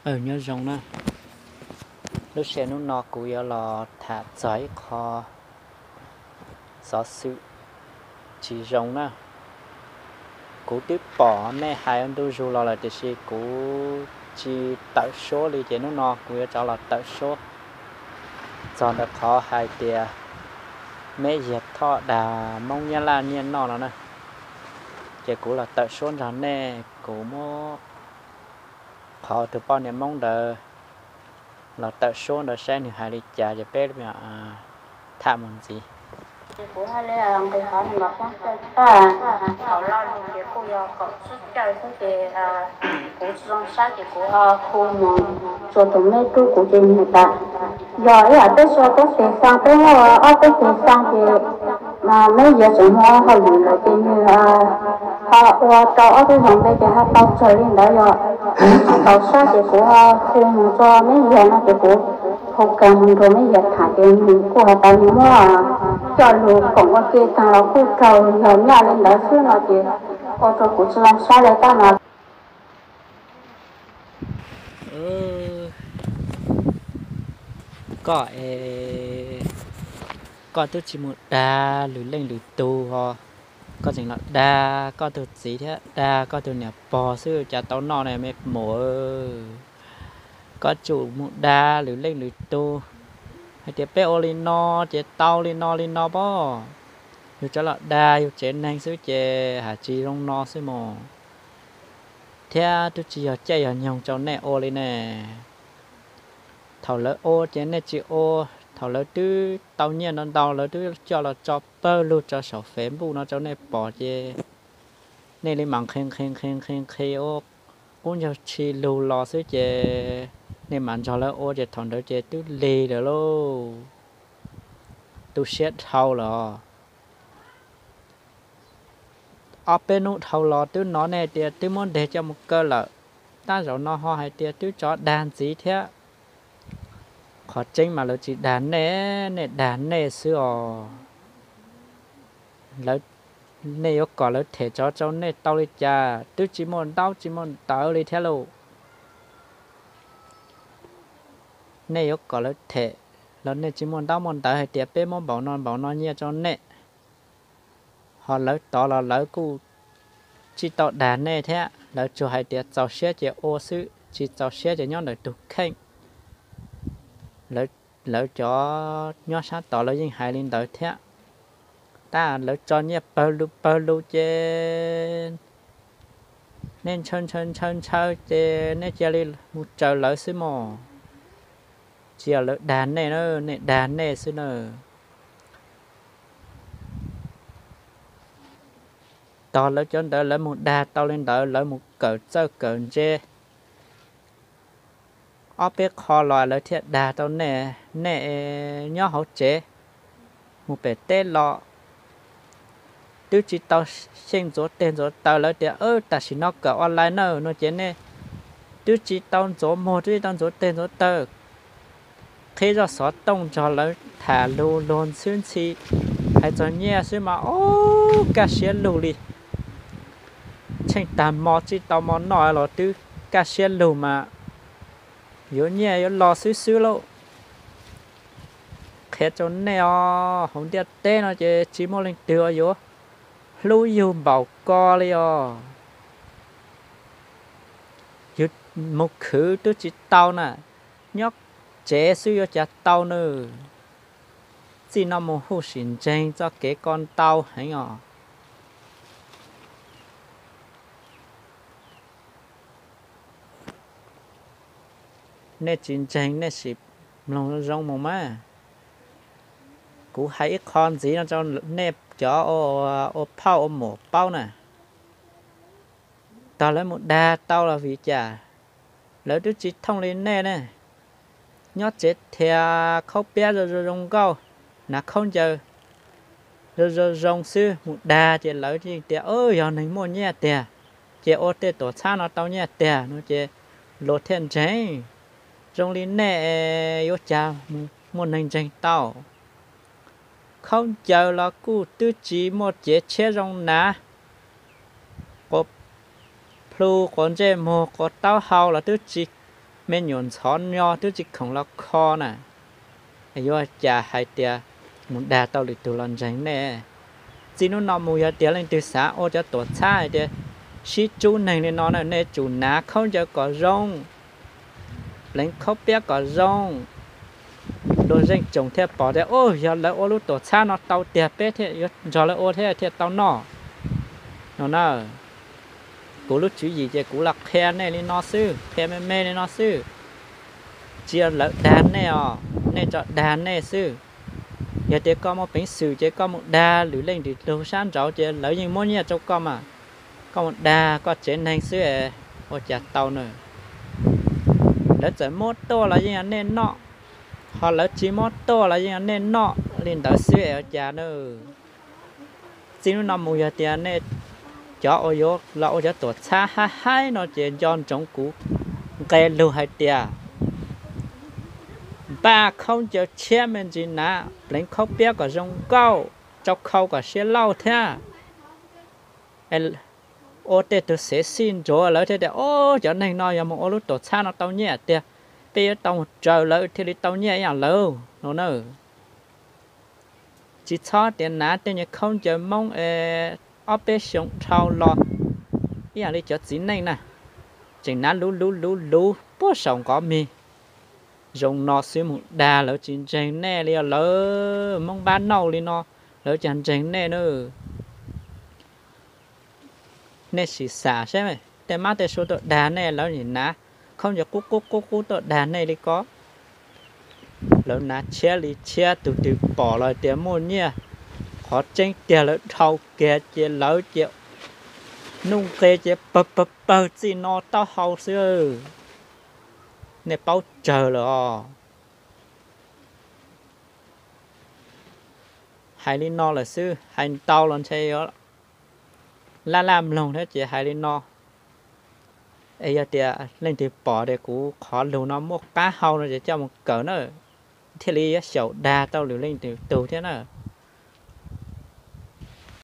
Aws, nyob zoo na, lub sij hawm hnub no kuv yuav los tham txog ib qho xov xwm tsis zoo na. Kuv twb pom nej hais ua ntu zus los lawm tiam sis kuv tsis tawm suab li, ces hnub no kuv yuav rov los tawm suab txog ntawm qhov hais tias Meb Yiag Thoj dag Hmoob Nyab Laj nyiaj noj no na. Ces kuv los tawm suab nrog nej, kuv muab qhov tus poj niam Hmoob ntawd los tawm suab ntawd saib nws hais li cas ces peb tham mus ntxiv. Kuv hais li nqis qhov nws los poob txaj tag, thaum lo lus ces kuj yog kaum tsib caug xwb ces kuv tsis zoo saib ces kuv hu mus txog tus meb rub kuv ces nws tas, yog ib yam peb sua peb tes xaa, peb muaj ob peb tes xaa ces Meb Yiag tseem muaj hauj lwm lawm ces nws ho ua rau ob peb zaug npe ces ho tau tsawg li ntawd, yog tau sab ces kuv ho hu mus txog Meb Yiag no ces kuv hu kiag mus nrog Meb Yiag tham ces nws kuj hais tias nws muab coj lus koom ua ke tag los kuj raug yog nyaj li ntawd xwb no ces ua rau kuv tsis zoo saib li tab no. Koj es, koj twb tsis mus dag lwm leej lwm tug ho, koj tseem los dag koj tus txiv thiab dag koj tus niam pog xwb cas tau noj ne me muam. Koj tsum mus dag lwm leej lwm tug hais tias peb ua li no ces tau li no li no pob. Yus rov los dag yus tsev neeg xwb ces hais tsis zoo no xwb mog. Thiab twb tsis yog caij yog nyoog rau nej ua li ne. Thaum lawv ua ces nej tsis ua, thaum lawv twb tau nyiaj ntau ntau lawv twb coj los tso pawg lug rau saum Facebook no rau nej pom ces nej li mam nqhis nqhis nqhis nqhis nqhis ua qub ncaug tshis lug los xwb ces nej mam nrog lawv ua ces thaum ntawd ces twb lig lawm lauj. Tu siab dhau lawm. Ob peb hnub dhau los twb hnov nej tias twb muab ntes coj mus kaw lawm, tab zaum no ho hais tias twb tso dag ntxiv thiab. Qhov tseeb mas lawv tsis dag nej, nej dag nej xwb os. Nej yuav kom lawv them tsov rau nej tau li cas? Twb tsis muaj ntaub tsis muaj ntawv li thiab lauj. Nej yuav kom lawv them los nej tsis muaj ntaub muaj ntawv hais tias peb muab npaum no npaum no nyiaj rau nej. Ho lawv tod los lawv kuj tsis tau dag nej thiab, lawv tsuas hais tias txaus siab ces ua xwb, tsis txaus siab ces nyob ntawm tus kheej. Lawv cov nyob sab tod lawv yeej hais li ntawd thiab. Tab lawv tso nyiaj pawg lug pawg lug ces nej ntshaw ntshaw ntshaw ntshaw ces nej cia li mus raws lawv xwb mog. Tsis yog lawv dag nej na, nej dag nej xwb na. Tog lawv cov ntawd lawv mus dag tau li ntawd lawv mus kawm txawj kawm ntse ob peb qho los lawv thiaj dag tau nej. Nej nyob hauv tsev mus pem teb los twb tsis tau xyeej ntxuav teg ntxuav taw, lawv tias tam sim no kawm online na no ces nej twb tsis tau ntxuav muag twb tsis tau ntxuav teg ntxuav taw, qhib zoj xov tooj nrog lawv tham lus luag ntxhwb ntxhi, hais txog nyiaj xwb mas ub kaj siab lug li. Tsheej tag hmo tsis tau hmo noj los twb kaj siab lug mas yuav nyiaj yuav lo xwb xwb lauj. Qhia rau nej os, hauv ntiaj teb no ces tsis muaj leej twg uas yuav hlub yug npaum ko li os. Yus mus khwv twb tsis tau na, nyob tsev xwb yuav cas tau na. Txij no mus huj sim ntseeg txoj kev ko ntau heev os. Nej tsis ntseeg nej sim mloog zoo mus mas. Kuv hais ib qho ntxiv no rau nej cov ua phauj ua muam paub na. Tog lawv mus dag tau los vim cas? Lawv twb tsis thooj li nej ne. Nyob tsev thiab khaub piab zoo zoo zoo nkauj, hnav khaub ncaws zoo zoo zoo xwb, mus dag ces lawv yeej tias yog neeg muaj nyiaj tiag, ces ua tej tuam txhab no tau nyiaj tiag no ces luag thiaj ntseeg. Zoo li nej yuav cas muaj neeg ntseeg tau? Khaub ncaws los kuj twb tsis muaj cev tshiab zoo hnav, quav plhu quav ntsej muag quav taub hau los twb tsis Me nyuam ntxhov nyo twb tsis khoom los kho na, yuav cas hais tias mus dag tau lwm tus los ntseeg nej. Txij hnub no mus yog tias leej twg xav ua cov tuam txhab hais tias sib tsub neeg li no na, nej tsum hnav khaub ncaws kom zoo, pleev khaub piab kom zoo, luag zeej tsoom thiaj pom tias, u, yog lawv ua lub tuam txhab no tau tiag peb thiaj yuav nrog lawv ua thiab thiaj tau noj no na. Kuv lub tswv yim ces kuv los qhia nej li no xwb, qhia me me li no xwb. Tsis yog lawv dag nej os, nej tso dag nej xwb. Yog tias koj muaj peev xwm ces koj mus dag lwm leej lwm tus sab nraud ces lawv yeej muab nyiaj rau koj mas. Koj mus dag koj tsev neeg xwb es ua cas tau na. Lawv txawm muab tuaj los yeej yog nej noj, ho lawv tsis muab tuaj los yeej yog nej noj li ntawd xwb es ua cas na. Txij hnub no mus yog tias nej cov uas yuav los ua cov tuam txhab haib haib no ces nco ntsoov kuv nqe lug hais tias npaj khaub ncaws tshiab me ntsis hnav, pleev khaub piab kom zoo nkauj, rau khau kom siab lauj thiab. Ua tej tug xev xij ntsuav lawv thiaj tias, o, cov neeg no yog mus ua lub tuam txhab no tau nyiaj tiag, peb yuav tau mus raws lawv thiaj li tau nyiaj ib yam lawv no na. Tsis txhob tias hnav tej nyuag khaub ncaws Hmoob es ob peb xyoo dhau los ib yam li cov txiv neej na, tseem hnav luv luv luv luv puag saum nqov mis. Zoo no xwb mus dag lawv tsis ntseeg nej li os, lawv Hmoob npab nauj li no lawv cas ntseeg nej na. Nej sim xam saib, tej mab tej sua tuaj dag nej lawv nim hnav khaub ncaws qub qub qub qub tuaj dag nej li ko. Lawv hnav tshiab li tshiab, tus twg pom los tias muaj nyiaj. Qhov tseeb tiag lawv dhau kiag ces lawv cia nuj nqe ces pawg pawg pawg txij no taub hau xwb. Nej paub tsawg lawm os. Hais li no lawm xwb, hais ntau los ntshe yuav laj laj mloog thiab ces hais li no. Es yog tias leej twg pom tias kuv qhov lus no muaj qab hau no ces coj mus kawm na, thiaj li yuav xyaum dag tau lwm leej twg tug thiab na.